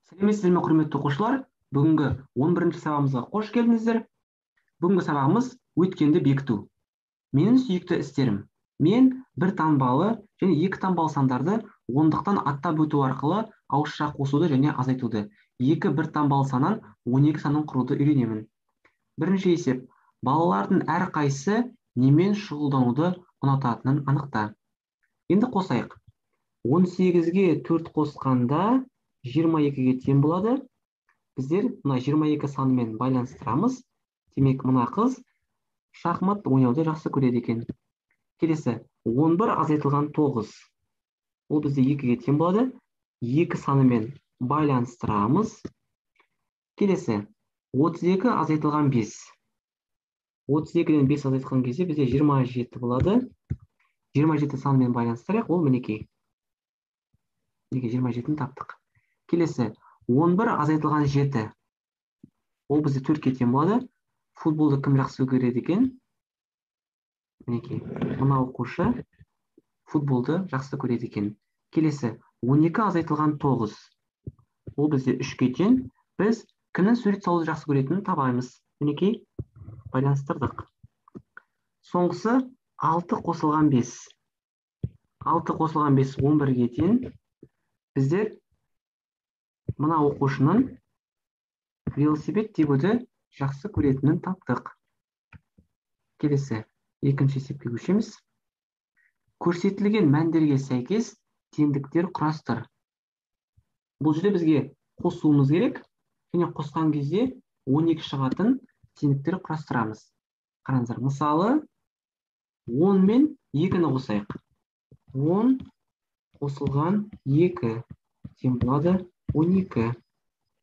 Сәлеметсіздер ме, құрметті оқушылар? Бүгінгі 11-ші сабағымызға қош келдіңіздер. Бүгінгі сабағымыз өткенді бекіту. Менің сүйікті істерім. Мен бір таңбалы және екі таңбалы сандарды ондықтан аттап өту арқылы ауызша қосуды және азайтуды, екі бір таңбалы саннан 12 санын құруды үйренемін. Бірінші есеп. Балалардың әрқайсысы немен шұғылдануды ұнататынын анықта. Енді қосайық. 18-ге 4 қосқанда 22-ге тең болады. Біздер мына 22 санымен байланыстырамыз. Демек, мына қыз шахмат ойнауды жақсы көреді екен. Келесі 11 азайтылған 9. Ол бізде 2-ге тең болады. 2 санымен байланыстырамыз. Келесі 32 азайтылған 5. 32-ден 5 азайтқан кезде бізде 27 болады. 27 санымен байланыстырайық, ол мінекей. Мінекей 27-ні таптық. Келесі 11 азайтылған 7. Ол бізде 4-ке тең болады. Футболды кім жақсы көреді екен? Мінекей, мына оқушы футболды жақсы көреді екен. Келесі 12 азайтылған 9. Ол бізде 3-ке тең. Біз кімнің сурет салуды жақсы көретінін табамыз. Мінекей, байланыстырдық. Соңғысы 6 қосылған 5. 6 қосылған 5 11-ге тең. Біздер мына оқушының велосипед тебуді жақсы көретінін таптық. Келесі екінші есепке көшеміз. Көрсетілген мәндерге сәйкес теңдіктер құрастыр. Бұл жерде бізге қосуымыз керек. Және қосқан кезде 12 шығатын теңдіктер құрастырамыз. Қараңыздар, мысалы 10 мен 2-ні қосайық. 10 қосылған 2 тең болады 12.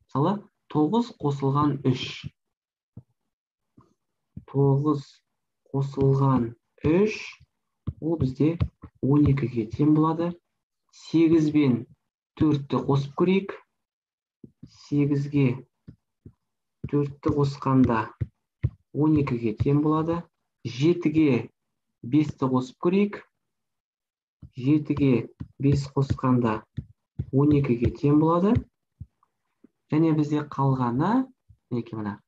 Мысалы 9 қосылған 3. 9 қосылған 3 ол бізде 12-ге тең болады. 8 бен 4-ті қосып көрейік. 8-ге 4-ті қосқанда 12-ге тең болады. 7-ге 5-ті қосып көрейік. 7-ге 5 қосқанда 12-ге тең болады. Және бізде қалғаны мінекей мына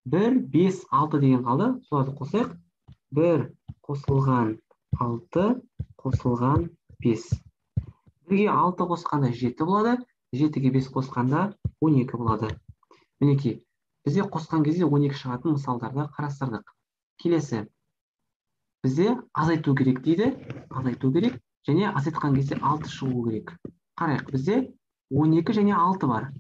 1, 5, 6 деген қалды. Соларды қосайық. 1 қосылған 6 қосылған 5. 1-ге 6 қосқанда 7 болады. 7-ге 5 қосқанда 12 болады. Мінекей, бізде қосқан кезде 12 шығатын мысалдарды қарастырдық. Келесі бізде азайту керек дейді. Азайту керек және азайтқан кезде 6 шығу керек. Қарайық, бізде 12 және 6 бар.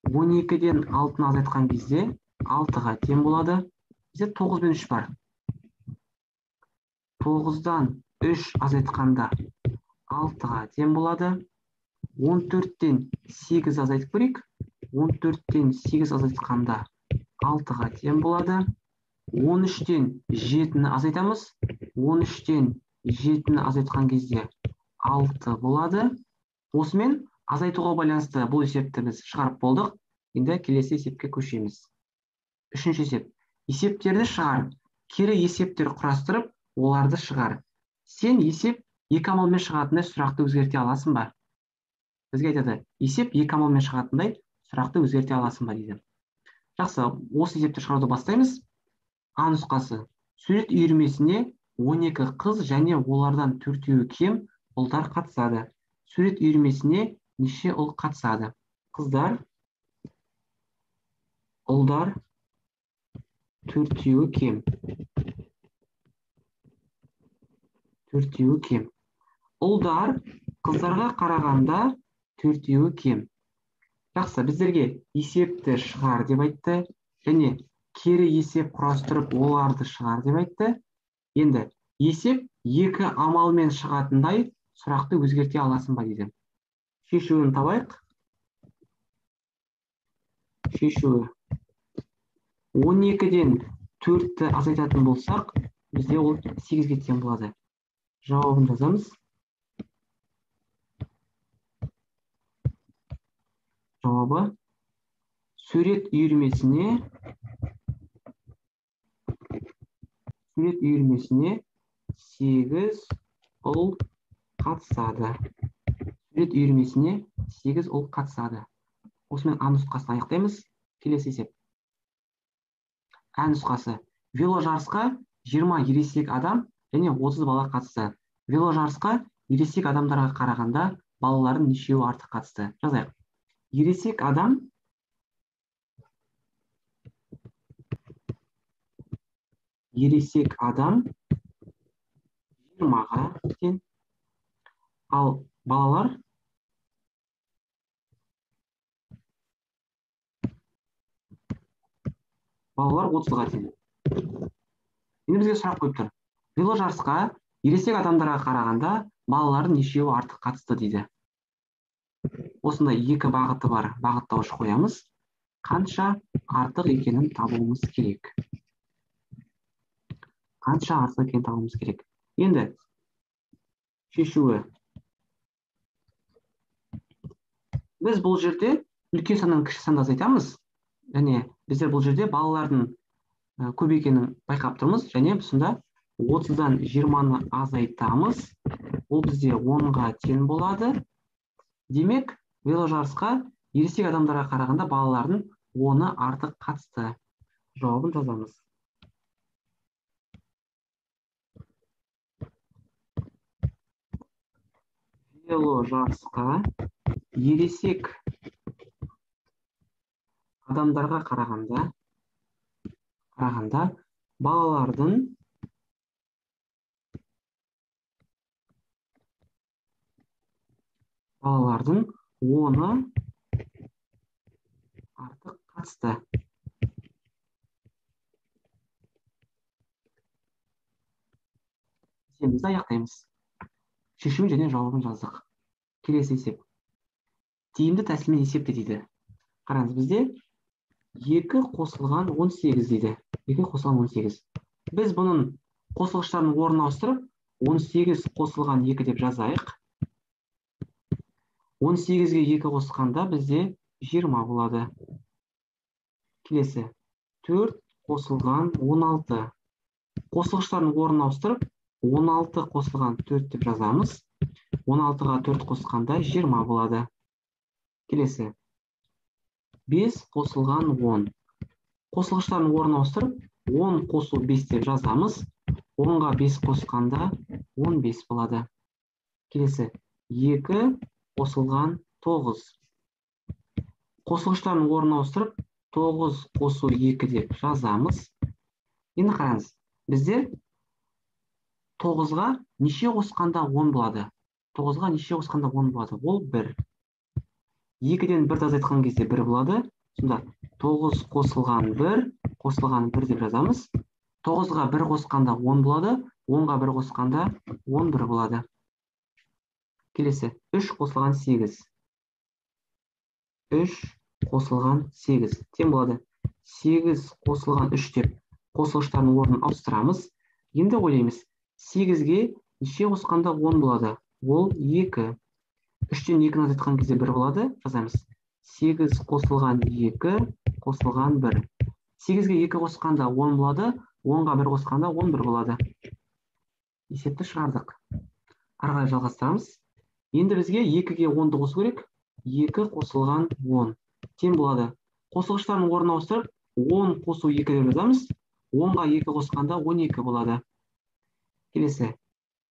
12-ден 6-ны азайтқан кезде 6-ға тең болады. Бізде 9 бен 3 бар. 9-дан 3 азайтқанда 6-ға тең болады. 14-тен 8 азайтып көрейік. 14-тен 8 азайтқанда 6-ға тең болады. 13-тен 7-ні азайтамыз. 13-тен 7-ні азайтқан кезде 6 болады. Осымен азайтуға байланысты бұл есепті біз шығарып болдық. Енді келесі есепке көшеміз. Үшінші есеп. Есептерді шығар. Кері есептер құрастырып, оларды шығар. Сен есеп екі амалмен шығатындай сұрақты өзгерте аласың ба? Бізге айтады, есеп екі амалмен шығатындай сұрақты өзгерте аласың ба дейді. Жақсы, осы есепті шығаруды бастаймыз. А нұсқасы. Сурет үйірмесіне 12 қыз және олардан 4-еуі кем ұлдар қатысады. Сурет үйірмесіне неше ұл қатысады? Қыздар, ұлдар 4-еуі кем. 4-еуі кем. Ұлдар қыздарға қарағанда 4-еуі кем. Жақсы, біздерге есепті шығар деп айтты. Және кері есеп құрастырып оларды шығар деп айтты. Енді есеп екі амалмен шығатындай сұрақты өзгерте аласың ба дейді. Шешуін табайық. Шешуі. 12-ден 4-ті азайтатын болсақ, бізде ол 8-ге тең болады. Жауабын жазамыз. Жауабы сурет үйірмесіне 8 ұл қатысады. Сурет үйірмесіне 8 ұл қатысады. Осымен А нұсқасын аяқтаймыз. Келесі есеп. Ә нұсқасы. Веложарысқа 20 ересек адам және 30 бала қатысты. Веложарысқа ересек адамдарға қарағанда балалардың нешеуі артық қатысты? Жазайық. Ересек адам 20-ға тең, ал балалар 30-ға тең. Енді бізге сұрақ қойып тұр. Веложарысқа ересек адамдарға қарағанда балалардың нешеуі артық қатысты дейді. Осындай екі бағыты бар бағыттауыш қоямыз. Қанша артық екенін табуымыз керек. Қанша артық екенін табуымыз керек. Енді шешуі. Біз бұл жерде үлкен саннан кіші санды азайтамыз. Және біздер бұл жерде балалардың көп екенін байқап тұрмыз. Және сонда 30-дан 20-ны азайтамыз. Ол бізде 10-ға тең болады. Демек, веложарысқа ересек адамдарға қарағанда балалардың 10-ы артық қатысты. Жауабын жазамыз. Веложарысқа ересек адамдарға қарағанда балалардың 10-ы артық қатысты. Есебімізді аяқтаймыз. Шешімін және жауабын жаздық. Келесі есеп. Тиімді тәсілмен есепте дейді. Қараңыз, бізде 2 қосылған 18 дейді. 2 қосылған 18. Біз бұның қосылғыштарын орнына ауыстырып, 18 қосылған 2 деп жазайық. 18-ге 2 қосқанда бізде 20 болады. Келесі 4 қосылған 16. Қосылғыштарын орнына ауыстырып, 16 қосылған 4 деп жазамыз. 16-ға 4 қосқанда 20 болады. Келесі 5 қосылған 10. Қосылғыштарын орнына ауыстырып, 10 қосу 5 деп жазамыз. 10-ға 5 қосқанда 15 болады. Келесі 2 қосылған 9. Қосылғыштарын орнына ауыстырып, 9 қосу 2 деп жазамыз. Енді қараңыз, біздер 9-ға неше қосқанда 10 болады? 9-ға неше қосқанда 10 болады? Ол 1. 2-ден 1-ді азайтқан кезде 1 болады. Сонда 9 қосылған 1 қосылған 1 деп жазамыз. 9-ға 1 қосқанда 10 болады. 10-ға 1 қосқанда 11 болады. Келесі 3 қосылған 8. 3 қосылған 8 тең болады. 8 қосылған 3 деп қосылғыштардың орнын ауыстырамыз. Енді ойлаймыз, 8-ге неше қосқанда 10 болады? Ол 2. 3-тен 2-ні азайтқан кезде 1 болады. Жазамыз. 8 қосылған 2 қосылған 1. 8-ге 2 қосқанда 10 болады. 10-ға 1 қосқанда 11 болады. Есепті шығардық. Ары қарай жалғастырамыз. Енді бізге 2-ге 10-ды қосу керек. 2 қосылған 10 тең болады. Қосылғыштардың орнын ауыстырып, 10 қосу 2 деп жазамыз. 10-ға 2 қосқанда 12 болады. Келесі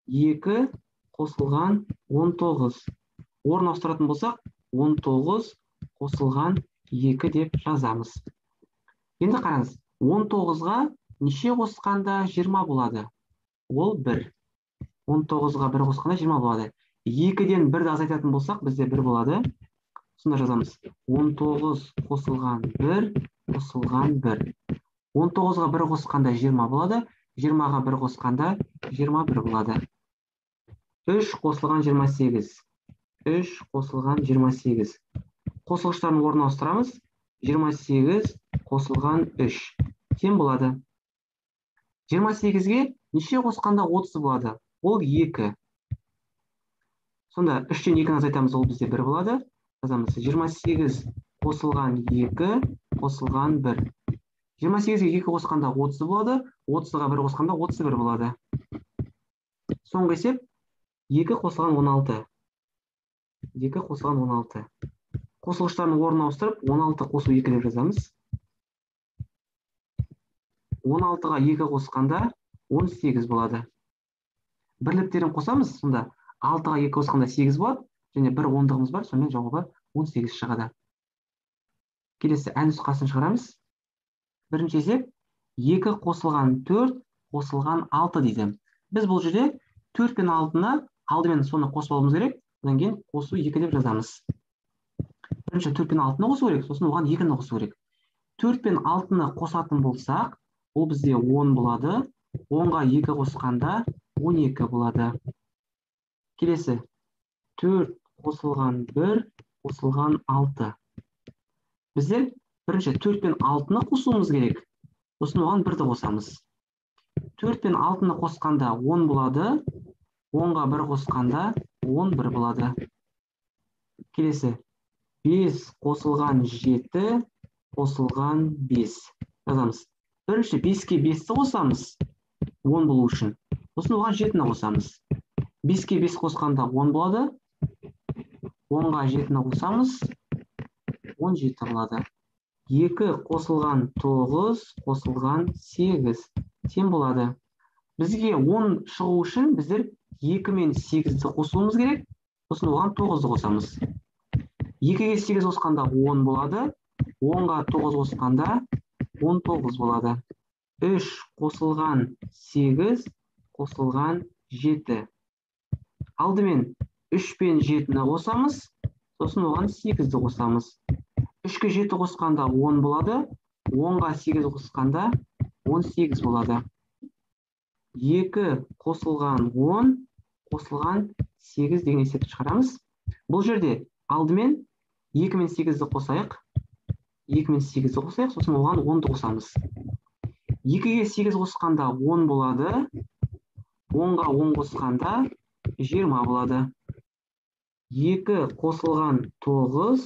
2 қосылған 19. Орын ауыстыратын болсақ, 19 қосылған 2 деп жазамыз. Енді қараңыз, 19-ға неше қосқанда 20 болады? Ол 1. 19-ға 1 қосқанда 20 болады. 2-ден 1-ді азайтатын болсақ, бізде 1 болады. Сонда жазамыз. 19 қосылған 1 қосылған 1. 19-ға 1 қосқанда 20 болады. 20-ға 1 қосқанда 21 болады. 3 қосылған 28. 3 қосылған 28. Қосылғыштардың орнын ауыстырамыз. 28 қосылған 3 тең болады. 28-ге неше қосқанда 30 болады? Ол 2. Сонда 3-тен 2-ні азайтамыз, ол бізде 1 болады. Жазамыз. 28 қосылған 2 қосылған 1. 28-ге 2 қосқанда 30 болады. 30-ға 1 қосқанда 31 болады. Соңғы есеп 2 қосылған 16. 2 қосылған 16. Қосылғыштардың орнын ауыстырып, 16 қосу 2 деп жазамыз. 16-ға 2 қосқанда 18 болады. Бірліктерін қосамыз, сонда 6-ға 2 қосқанда 8 болады, және бір ондығымыз бар, сонымен жауабы 18 шығады. Келесі ә нұсқасын шығарамыз. Бірінші есеп 2 қосылған 4 қосылған 6 дейді. Біз бұл жерде 4 пен 6-ны алдымен соны қосып алуымыз керек, одан кейін қосу 2 деп жазамыз. Бірінші 4 пен 6-ны қосу керек, сосын оған 2-ні қосу керек. 4 пен 6-ны қосатын болсақ, ол бізде 10 болады. 10-ға 2 қосқанда 12 болады. Келесі 4 қосылған 1 қосылған 6. Біздер бірінші 4 пен 6-ны қосуымыз керек. Сосын оған 1-ді қосамыз. 4 пен 6-ны қосқанда 10 болады. 10-ға 1 қосқанда 11 болады. Келесі 5 қосылған 7 қосылған 5 жазамыз. Бірінші 5-ке 5-ті қосамыз 10 болу үшін. Сосын оған 7-ні қосамыз. 5-ке 5 қосқанда 10 болады. 10-ға 7-ні қосамыз, 17 болады. 2 қосылған 9 қосылған 8 тең болады. Бізге 10 шығу үшін біздер 2 мен 8-ді қосуымыз керек. Сосын оған 9-ды қосамыз. 2-ге 8 қосқанда 10 болады. 10-ға 9 қосқанда 19 болады. 3 қосылған 8 қосылған 7. Алдымен 3 пен 7-ні қосамыз, сосын оған 8-ді қосамыз. 3-ке 7 қосқанда 10 болады, 10-ға 8 қосқанда 18 болады. 2 қосылған 10 қосылған 8 деген есепті шығарамыз. Бұл жерде алдымен 2 мен 8-ді қосайық. 2 мен 8-ді қосайық, сосын оған 10-ды қосамыз. 2-ге 8 қосқанда 10 болады. 10-ға 10 қосқанда 20 болады. 2 қосылған 9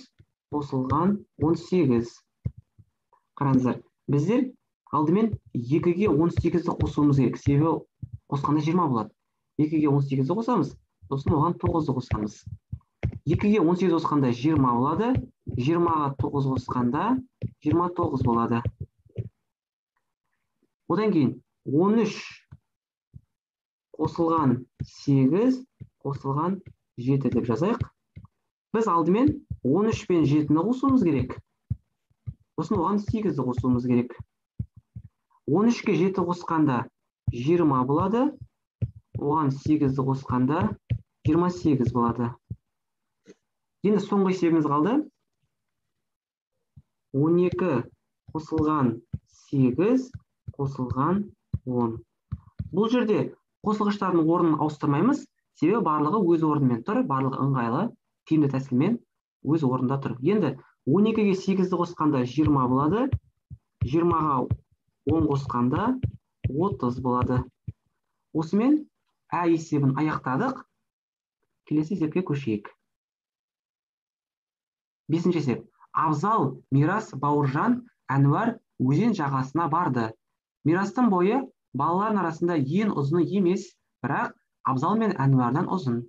қосылған 18. Қараңыздар, біздер алдымен 2-ге 18-ді қосуымыз керек. Себебі қосқанда 20 болады. 2-ге 18-ді қосамыз, сосын оған 9-ды қосамыз. 2-ге 18 қосқанда 20 болады. 20-ға 9 қосқанда 29 болады. Одан кейін 13 қосылған 8 қосылған 7 деп жазайық. Біз алдымен 13 пен 7-ні қосуымыз керек. Сосын оған 8-ді қосуымыз керек. 13-ке 7 қосқанда 20 болады. Оған 8-ді қосқанда 28 болады. Енді соңғы есебіміз қалды. 12 қосылған 8 қосылған 10. Бұл жерде қосылғыштардың орнын ауыстырмаймыз, себебі барлығы өз орнымен тұр, барлығы ыңғайлы, тиімді тәсілмен өз орнында тұр. Енді 12-ге 8-ді қосқанда 20 болады, 20-ға 10 қосқанда 30 болады. Осымен ә есебін аяқтадық. Келесі есепке көшейік. Бесінші есеп. Абзал, Мирас, Бауыржан, Әнуар өзен жағасына барды. Мирастың бойы балалардың арасында ең ұзыны емес, бірақ Абзал мен Әнуардан ұзын.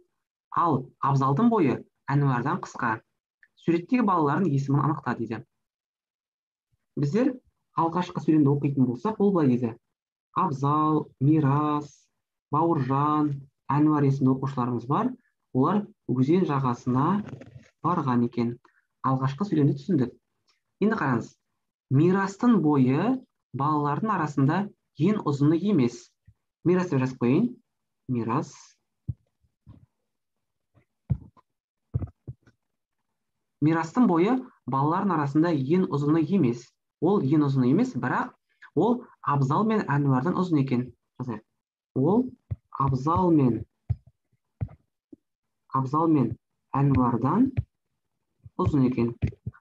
Ал Абзалдың бойы Әнуардан қысқа. Суреттегі балалардың есімін анықта дейді. Біздер алғашқы сөйлемді оқитын болсақ, ол былай дейді. Абзал, Мирас, Бауыржан, Әнуар есімді оқушыларымыз бар. Олар өзен жағасына барған екен. Алғашқы сөйлемді түсіндік. Енді қараңыз. Мирастың бойы балалардың арасында ең ұзыны емес. Мирас деп жазып қояйын. Мирас. Мирастың бойы балалардың арасында ең ұзыны емес. Ол ең ұзыны емес, бірақ ол Абзал мен Әнуардан ұзын екен. Жазайық. Ол Абзал мен Әнуардан ұзын екен.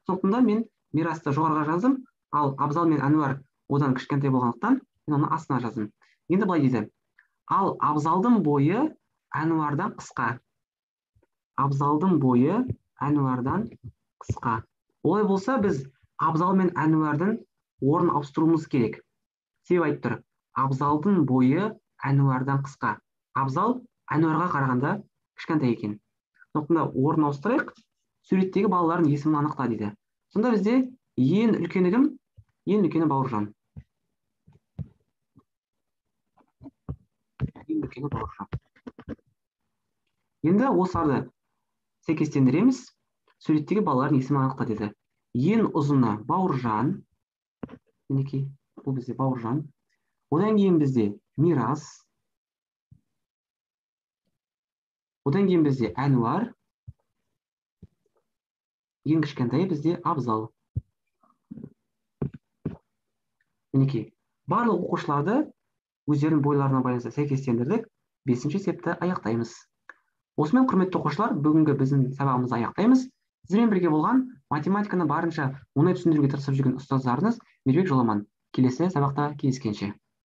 Сондықтан да мен Мирасты жоғарыға жаздым, ал Абзал мен Әнуар одан кішкентай болғандықтан мен оны астына жаздым. Енді былай дейді. Ал Абзалдың бойы Әнуардан қысқа. Абзалдың бойы Әнуардан қысқа. Олай болса, біз Абзал мен Әнуардың орнын ауыстыруымыз керек. Себеп айтып тұр. Абзалдың бойы Әнуардан қысқа. Абзал Әнуарға қарағанда кішкентай екен. Сондықтан да орнын ауыстырайық. Суреттегі балалардың есімін анықта дейді. Сонда бізде ең үлкені кім? Ең үлкені Бауыржан. Ең үлкені Бауыржан. Енді осыларды сәйкестендіреміз. Суреттегі балалардың есімін анықта деді. Ең ұзыны Бауыржан. Мінекей, бұл бізде Бауыржан. Одан кейін бізде Мирас. Одан кейін бізде Әнуар. Ең кішкентайы бізде Абзал. Мінекей, барлық оқушыларды өздерінің бойларына байланысты сәйкестендірдік. 5-ші есепті аяқтаймыз. Осымен, құрметті оқушылар, бүгінгі біздің сабағымызды аяқтаймыз. Сізбен бірге болған математиканы барынша оңай түсіндіруге тырысып жүрген ұстаздарыңыз Мейірбек Жоламан. Келесі сабақта кездескенше.